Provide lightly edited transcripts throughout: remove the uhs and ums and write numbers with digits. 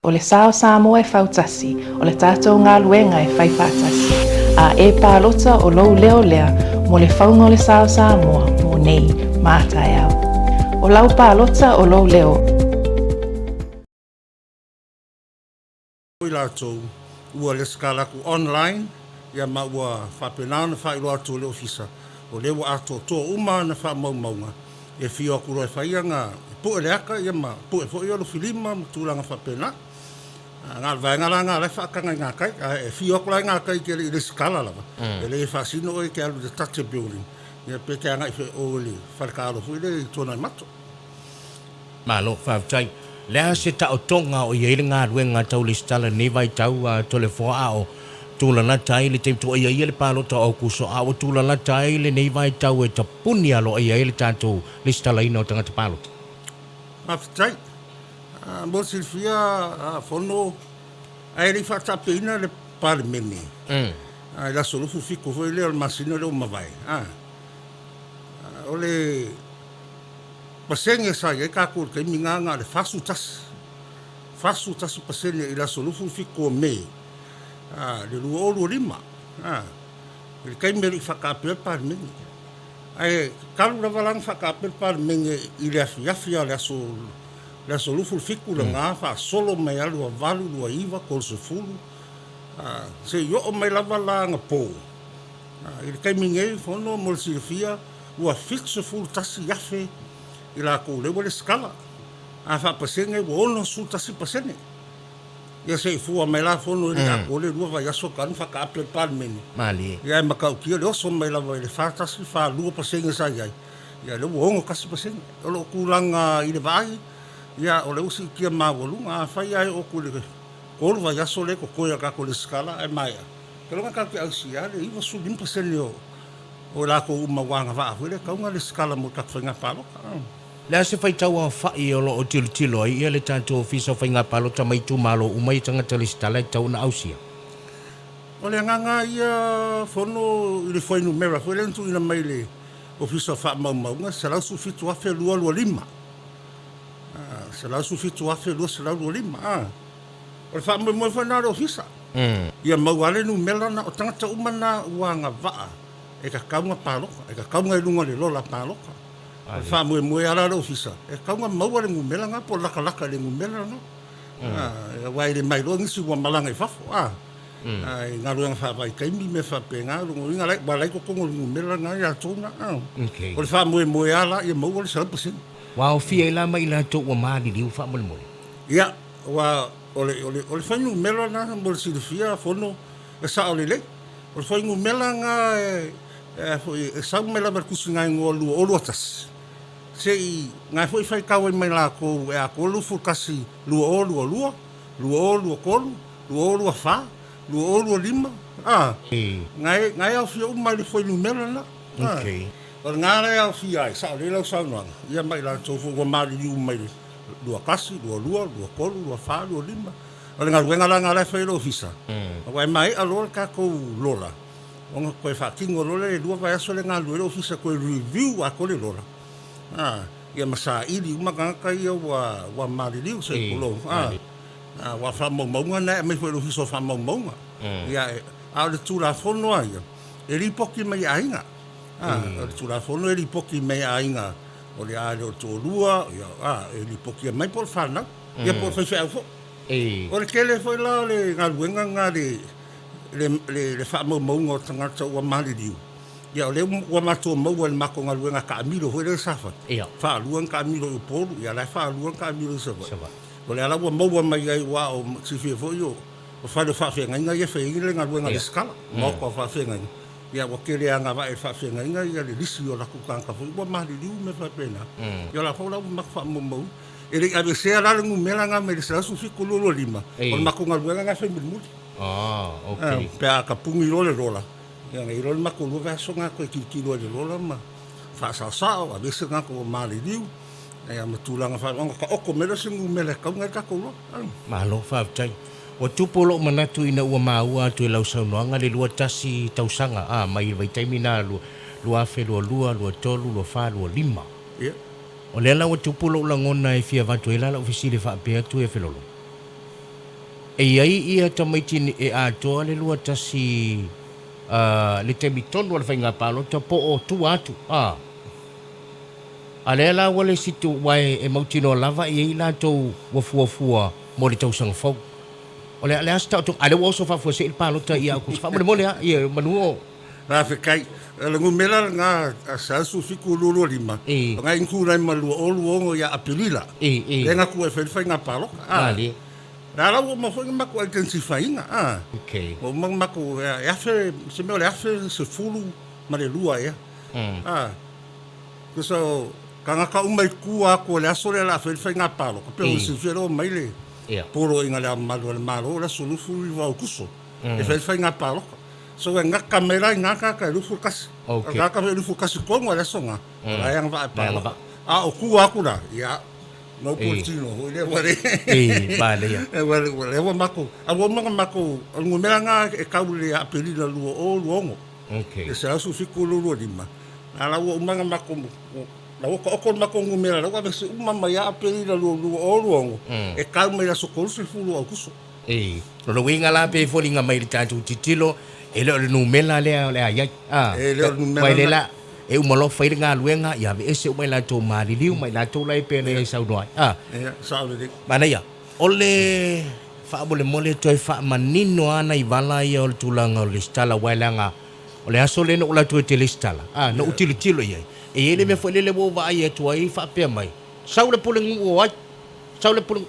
O le sa o Samoa e fautasi, o le tatou galuega e fai faatasi, a e palota o lou leo lea mo le fauga o le sa o Samoa mo nei ma a taeao. O lau palota o lou leo. I latou ua lesitala atu online, ia ma ua faapena ona faailoa atu e le Ofisa, o lea ua atoatoa uma ana faamaumauga e afio atu loa e fai ana, e pue le ata ia ma pue foi alofilima ma tulaga faapena. Na o le vaega la lena o la e faataga i gatai, ae e afio atu la i gatai e te le i lesitala lava, e le faasino oe e te alu i le Tate Building, ia pe te agai foi i o i le faletaalo foi lea i Tuanaimato. Malo, faafetai. Le a se taotoga o i ai le galuega tau lesitala i lenei vaitau a Toleafoa a o tulalata ai le taimi tuaia ia le palota o Aukuso a ua tulalata ai lenei vaitau e tapuni aloaia ai le tatou lesitalaina o tagata palota? Faafetai. Mo le silafia a Fono, ae le i faataapeina le Palemene i le aso 27 foi lea o le masina lea ua mavae, o le pasene sa i ai tatou i le taimi lena na o le 41, 41 pasene i le aso 27 o Me le 2025, i le taimi e le i faataapeina le Palemene. Ae talu lava la ona faataape le Palemene i le afiafi lava o le aso le aso 27 lena faasolo mai lava 28, 29, 30, seia oo mai lava la anapo. I le taimi nei, Fono mo le silafia, ua 71,000 i latou lea ua lesitala. A faapasene ua 61%. Ia se i fua mai la Fono i le atoa le lua vaiaso talu ona faataape le Palemene. Malie. Ia e matautia le oso mai lava i le 41, 42% sa i ai, ia lea ua 61%. O lou tulaga i le vaai, ia o lea ua siitia maualuga. Afai lava e oo atu i le tolu vaiaso lea e totoe o le tatou lesitala ae maea, ou te iloa na tatou te ausia lava le 95% o i latou uma ua agavaa foi lea e tatau ona lesitala mo le tatou faiga palota. Le a se faitau aofai o lo o tilotilo ai ia le tatou Ofisa o Faiga Palota mai itumalo uma ia tagata lesitala e tatau ona ausia? O le agaga ia Fono i le fuainumera foi lea na tuuina mai i le Ofisa o Faamaumauga, 117,225. 117,225. O le faamoemoe foi lena o le Ofisa, ia maua lava le numera lena, o tagata uma na ua agavaa e tatau ona palota, e tatau ona i luga o le lola palota. O le faamoemoe lava la o le Ofisa, e tatau ona maua le numera lena po o latalata i le numera lena. Aua e le mailoa nisi ua malaga i fafo i galuega faavaitaimi ma mea faapena. O lona uiga ua la e i totonu o le numera lena i latou na. O le faamoemoe lava la ia maua le 100%. Ua aofia ai la ma i latou ua maliliu faamolemole? Ia, aua o le fuainumera lena mo le silafia, Fono, e sao lelei. O le fuainumera lena e sau mai lava i le tusigaigoa 2021, se i na foi faitau ai mai latou e atoa le 21, 2022, 2023, 2024, 2025, a, na e aofia uma i le fuainumera lena. O lena la e aofia ai, sao lelei lau saunoaga, ia ma i latou foi ua maliliu mai le 21, 22, 23, 24, 25. O le galuega la lena la e fai e le Ofisa, aua e maea loa le tatou lola, ona toe faatino loa lea i le lua vaiaso lea e galulue ai le Ofisa e toe review atoa le lola, ia ma saili uma tagata ia ua maliliu, se i tulou, aua o faamaumauga na e aumai foi e le Ofisa o Faamaumauga. Ia, a o le Tulafono lava ia, e lipoti mai e aiga. O le Tulafono e lipoti mai e aiga o le a le o le toalua, e lipotia mai po o le fanau, ia po o le faifeau foi. O le tele foi la o le galuega lena le faamaumauga o tagata ua maliliu, ia o lea ua matou maua i le matou galuega taamilo foi lea sa fai, faalua ona taamilo i Upolu, ia la e faalua ona taamilo i Savaii. O lea la ua maua mai ai aua o silafia foi o fale o faafeagaiga ia e fai ai le galuega resitala, maota o faafeagaiga, ia ua tele agavaa i le faafeagaiga ia le lisi o latou tagata foi ua maliliu ma mea faapena. Ia o la foi la ua matou faamaumauina. E le i aveesea la le numera lena mai le 17225, o le matou galuega lena e fai mulimuli. Pe a tapuni loa le lola, ia ona i ai loa le matou lua vaiaso lena e toe tilotilo ai i le lola ma faasaosao, aveese tagata ua maliliu, ia ma tulaga faapena, ona taoto mai lea o se numera e tatau ona i ai le tatou lola. Malo faafetai. Ua tupu lou manatu ina ua maua atu e lau saunoaga le 21 tausaga, a, mai le vaitaimi na 2022, 23, 24, 25. Ia. O lea la ua tupu lou lagona e fia avatu ai la lau fesili faapea atu ia Felolo. E i ai ia tamaiti e atoa le 21 le taimi tonu o le faiga palota po o tua atu, a. A lea la ua le isi tu, aua e mautinoa lava e i ai i latou ua fuafua mo le tausaga fou. O le a le a se taotoga, a lea ua oso faafuasei le palota ia Akusa. Faamolemole lava, ia manu o. Faafetai. O le numera lena a 17225, o na include ai ma le 2026 ia Aperila, lea na tuu ai e fai le faiga palota. Malie. La la ua uma foi ona matou identify ina, a. Ua uma ona matou, e afe, se mea o le 1012 ea. A. Tusa o tagata uma i tua atu o le aso lea o le a fai ai le faiga palota, pei ona silafia o lea ua omai le poloaiga a Le Ao Mamalu o le Malo o le aso 29 o Aokuso e fai ai le faiga palota. So e gata mai la i na tagata e 21. O le tagata foi e 21 tonu lava i le aso na, o la e agavaa e palota. A o tua atu la, ia, no po le tino foi lea ua le ua lea ua matou, a ua uma ona matou, o le numera lena e tau i le Aperila 2026. E 17225. A la ua uma ona matou, la ua taoto le matou numera, la ua aveese uma mai ia Aperila 2026, e tau mai i le aso 30 o Aokuso. E. O lona uiga la pei e foliga mai i le tatou tilotilo, e le o le numera lea o le a i ai. A. E le o le numera lena. Aua lea la, e uma loa fai le galuega, ia aveese uma i latou maliliu ma i latou la e pei ona e saunoa ai. A. Ia, sao lelei. Manaia. O le faamolemole toe faamanino lava nai vala ia o le tulaga o le lesitala aua e leaga o le aso lea na ou alu atu ai ou te lesitala, a, na ou tilotilo i ai, e i ai le mea foi lele ua ou vaai atu ai faapea mai, sau le pulenuu o ai, sau le pulenuu.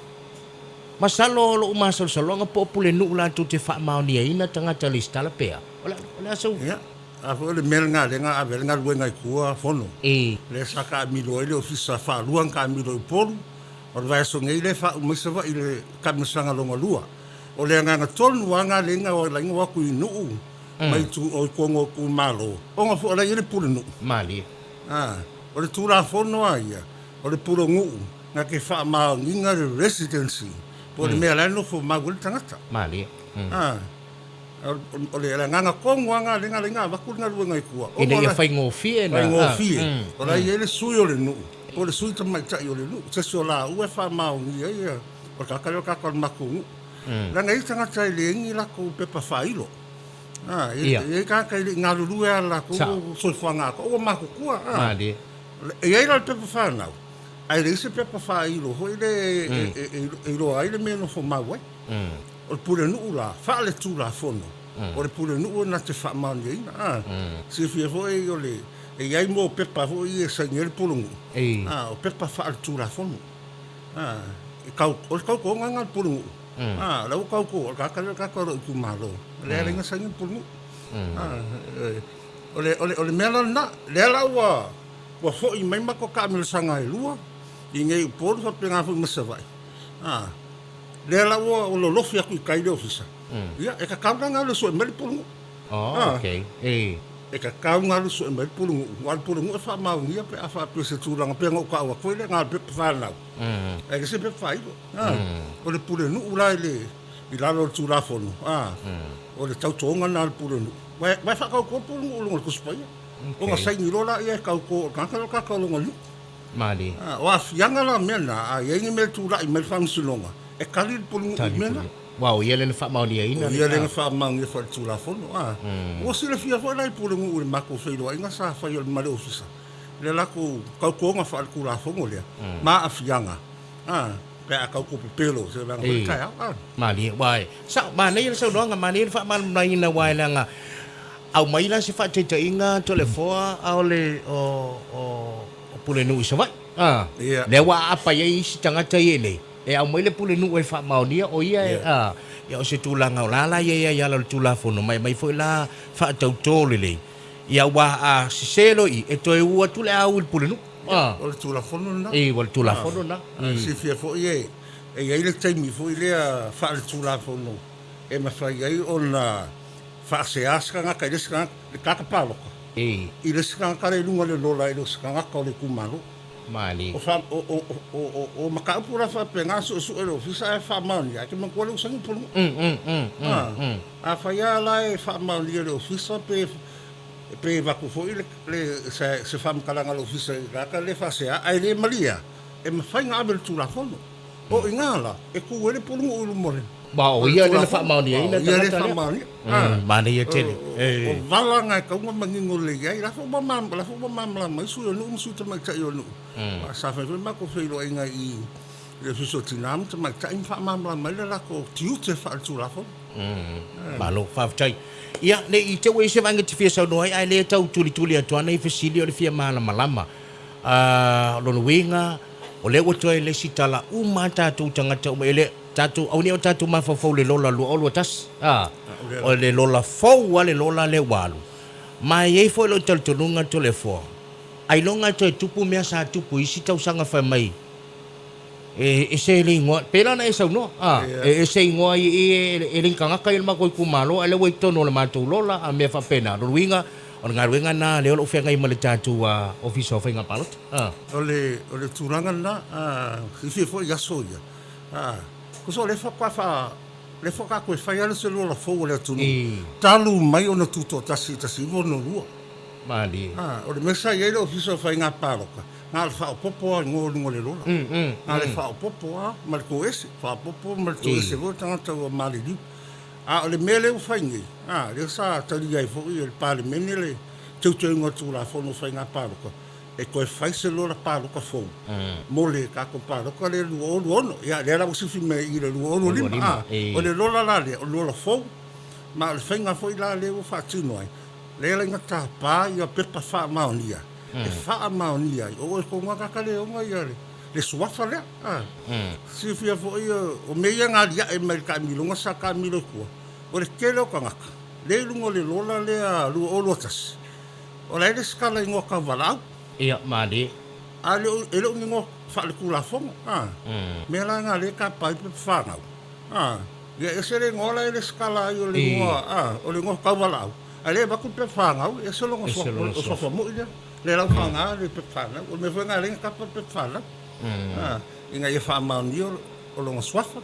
Masalo o lou masalosaloga po o pulenuu latou te faamaoniaina tagata lesitala pe a? O le, o le a sau? Ia, a foi o le mea lena lea na ave ai le galuega i tua Fono. Lea sa taamilo ai le ofisa faalua na taamilo i Upolu. O le vaiaso nei lea e faauma ai Savaii i le taamilosaga lona lua. O le agaga tonu lava lena lea na ala ai ona o atu i nuu ma itu o i totonu o itumalo, ona foi o la e i ai le pulenuu. Malie. A, o le Tulafono lava ia, o le pulenuu na te faamaoniga le residency po o le mea la e nofo mau ai le tagata. Malie. A, o le agaga tonu lava lena lea na ala ai ona avatu le galuega i tua, ona Ina ia faigofie na. Faigofie. O la e i ai le sui o le nuu. Po o le sui tamaitai o le nuu, se isi o laua e faamaonia ia, o le tagata lea o le tagata o le matou nuu. Leaga e i ai tagata e leai ni latou pepa faailo. A, e i ai tagata e le i galulue lava i le latou soifuaga atoa, ua matutua. A, e i ai la le pepa fanau, ae leai se pepa faailo foi lea e iloa ai le mea e nofo mau ai. O le pulenuu la, faaletulafono, o le pulenuu na te faamaoniaina. A, silafia foi o le E i ai mo pepa foi ia e saini ai le pulenuu, a, o pepa faaletulafono. A, e kau, o le tautoga lena a le pulenuu. A, o la ua tauto, o le tagata lea o le tagata o lou itumalo, o lea e ala ai ona saini le pulenuu. A, e, o le, o le, o le mea la lena, lea la ua, ua foi mai matou taamilosaga e lua, i inei i Upolu faapena foi ma Savaii. A, lea la ua lolofi atu i tai le ofisa, ia, e tatau la ona alu e sue mai le pulenuu. Oh, okay. E. E tatau ona alu sue mai le pulenuu, aua o le pulenuu e faamaonia pe a faapea se tulaga pei ona ou tau atu ai le na o le pepa fanau, ae le se pepa faailo. O le pulenuu la i le i lalo o le Tulafono, o le tautoga lena a le pulenuu. Aua e faatauto le pulenuu i luga o le Tusi Paia. Ona saini loa lea e tauto o le tagata lea o le tagata o lona nuu. Malie. O aafiaga la o mea na, a i ai ni mea e tulai mai i le Faamasinoga, e tali le pulenuu i mea na. Aua o ia lea na faamaoniaina. O ia lea na faamaonia faaletulafono. A, ua silafia foi la i Pulenuu i le matou feiloaiga sa fai ma le Ofisa, le latou tautoga faaletulafono lea, ma aafiaga, a, pe a tauto pepelo se vaega foi le taeao. A. Malie, aua e sao, manaia le saunoaga, manaia le faamalamalamaina aua e leaga aumai la se faataitaiga Toleafoa a o le o, o, o Pulenuu i Savaii. A, lea ua aapa i ai isi tagata ia i inei. E aumai le pulenuu e faamaonia o ia e, a, ia o se tulaga o la la ia ia i ala o le Tulafono, ma e aumai foi la faatautō lelei, ia aua a sese loa i i, e toe u atu le au i le pulenuu. A. O le Tulafono lena. I, o le Tulafono lena. A, silafia foi e, e i ai le taimi foi lea faaletulafono e mafai ai ona faasea se tagata i le isi tagata, le tagata palota, I. I le isi tagata lea i luga o le lola e le o se tagata o le itumalo. Malie. O fa, o, o, o, o, o mataupu la faapena suesue e le ofisa ae faamaonia, ae te manatua lea ua saini le pulenuu. A, afai lava la e faamaonia e le ofisa pe, pe avatu foi le, le, se, se faamatalaga a le ofisa i tagata lea e faasea, ae le malie lava, e mafai ona ave i le Tulafono. O i ina la, e tu ai le pulenuu i luma o le. Aua o ia lea na faamaoniaina le tagata lea. Manaia tele. O vala na e tatau ona manino lelei ai. La foi ua malamalama ai sui o nuu ma sui tamaitai o nuu. Sa fai foi matou feiloaiga i le Ofisa o Tina ma Tamaitai ma faamalamalama ai le latou tiute faaletulafono. Malo faafetai. Ia, ne i te ua i ai se vaega e te fia saunoa ai, ae lea e tau tulituli atu lava nai fesili o le fia malamalama. O lona uiga, o lea ua toe lesitala uma lava tatou tagata uma, e le, tatou, aua ne i o tatou mafaufau i le lola 2021, a, o le lola fou lava le lola lea ua alu. Ma e i ai foi lou talitonuga Toleafoa, ailoga e toe tupu mea sa tupu i isi tausaga fai mai, E ese le igoa, pei la ona e saunoa, a, e ese igoa i i e le i tagata i le matou itumalo, a o lea ua i totonu o le matou lola a mea faapena. O lona uiga, o le galuega lena lea o lo o feagai ma le tatou Ofisa o Faiga Palota. A. O le, o le tulaga lena, a, silafia foi i aso ia, a, tusa o lea faatoa faa, lea faatoa toe fai lava se lola fou a le atunuu, talu mai ona tutoatasi i le 1962. Malie. A, o le mea sa i ai le Ofisa o Faiga Palota, na o le faaopoopo lava i igoa o luga o le lola. Na o le faaopoopo lava ma le toese, faaopoopo ma le toese foi o tagata ua maliliu. A o le mea lea ua fai nei, a, lea sa talia ai foi e le Palemene le teuteuga o le Tulafono o Faiga Palota, e toe fai se lola palota fou mo le tatou palota lea 2026. Ia, lea la ua sifi mai i le 2025, a, o le lola la lea, o le lola fou, ma o le faiga foi la lea ua faatino ai, Lea la ina tapa ia pepa faamaonia e faamaonia ai o oe tonu lava tagata le ona ia le suafa lea. A silafia foi o mea ia na aliae mai le taamiloga sa taamilo i tua, o le tele o tagata lea i luga o le lola lea 2021, o la e lesitala i igoa tauvalaau. Ia, malie. A e le o ni igoa faaletulafono. A mea la na lea e tapa ai pepa fanau. A ia ese le igoa la e lesitala ai o le igoa, a o le igoa tauvalaau. A lea e avatu le pepa fanau, e ese lona suafa moi lea. Lea la ua faaaoga le pepa fanau. O le mea foi lena e ala ai ona tapa le pepa fanau, ina ia faamaonia o lona suafa,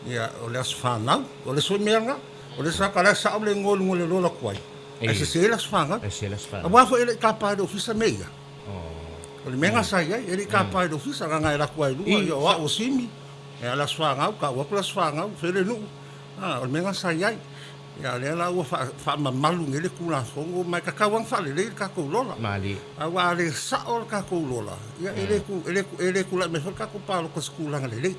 ia, o le aso fanau. O le isi foi mea lena, o le isi tagata o la e sao le igoa i luga o le lola tuai, ae sese le aso fanau. Aua foi e le i tapa e le ofisa mea ia. O le mea lena sa i ai, e le i tapa e le ofisa, na ona e alu atu lava i luga, ia o au o Simi, ia le aso fanau, tau atu le aso fanau, fea le nuu. O le mea lena sa i ai. Ia, lea la ua faamamalu nei le Tulafono, ma e tatau lava ona faalelei le tatou lola. Malie. Aua a le sao le tatou lola, ia e le, e le, e le tulai mai foi le tatou palota i se tulaga lelei.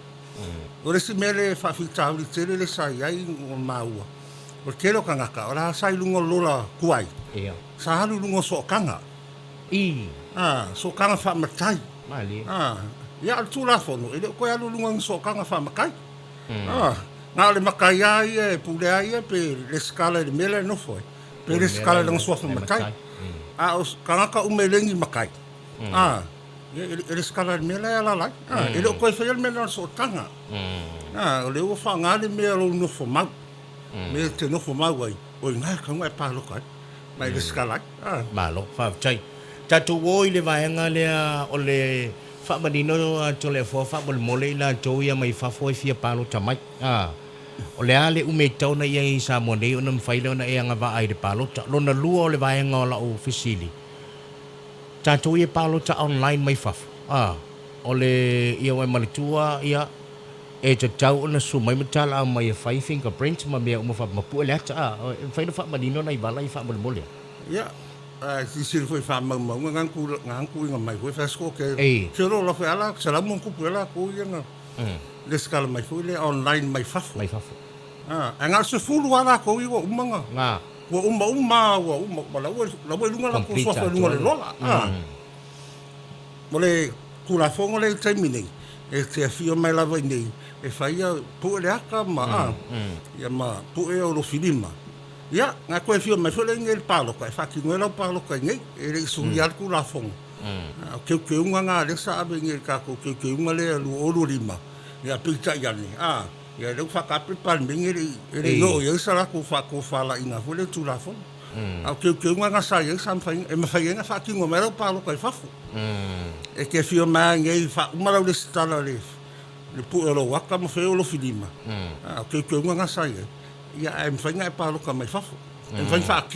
O le isi mea lea e faafitauli tele lea sa i ai ua maua, o le tele o tagata o la sa i luga o le lola tuai, Ia. sa alu i luga o sootaga. I. A, sootaga faamatai. Malie. A, ia, o le Tulafono, e le o toe alu i luga o ni sootaga faamatai. Ah, na o le matai lava ia e pule a ia pe lesitala i le mea la e nofo ai, pe lesitala i lana suafa matai. A o tagata uma e le ni matai, ah, ia e lesitala i le mea la e alaala ai. Ah, e le o toe faia le mea lena o le sootaga. Ah, o lea ua faaaoga le mea o lou nofo mau, mea e te nofo mau ai, o i ina e tatau ona e palota ai, ma e lesitala ai. Ah. Malo, faafetai. Tatou o i le vaega lea o le Faamanino Toleafoa faamolemole i latou ia mai fafo e fia palota mai. A, o le a le umi e tatau ona i ai i Samoa nei ona mafai lea ona e agavaa i le palota. Lona lua o le vaega o lau fesili, tatou ia e palota online mai fafo, a, o le ia oe manatua ia e tatau ona susu mai ma talaaga mai e fai fingerprint ma mea uma faapea ma pue le ata, a, e mafai ona faamanino nai vala ia faamolemole. Ia, ae silasila foi i faamaumauga na na tuuina mai foi fai score ke feoloolo foi ala 100+ ea latou ia na lesitala mai foi lea online mai fafo. Mai fafo. Ae na o le 10 lava latou ia ua uma na ua uma uma ua uma uma la ua la ua i luga latou suafa i luga o le lola. O le Tulafono lea i le taimi nei, e te afio mai lava i inei e fai ia pue le ata ma ia ma pue olofi lima. Ia, na toe afio mai foi lea i inei i le palota, e faatino ai lau palota i inei, e le i suia lava le Tulafono. A o teuteuga na lea sa ave i inei i le tatou teuteuga lea 2025, ia peitai ane, a, ia lea ua faataape le Palemene e le i, e le i oo i ai sa latou faatofalaiga foi lea i le Tulafono. A o teuteuga na sa i ai sa mafai, e mafai ai ona faatino mai lau palota i fafo. E te afio mai lava i inei, faauma lau resitala i le, le pue o lou ata ma fai ou lofilima, a o teuteuga na sa i ai. Ia, ae mafai ona e palota mai fafo. E mafai ona faatino.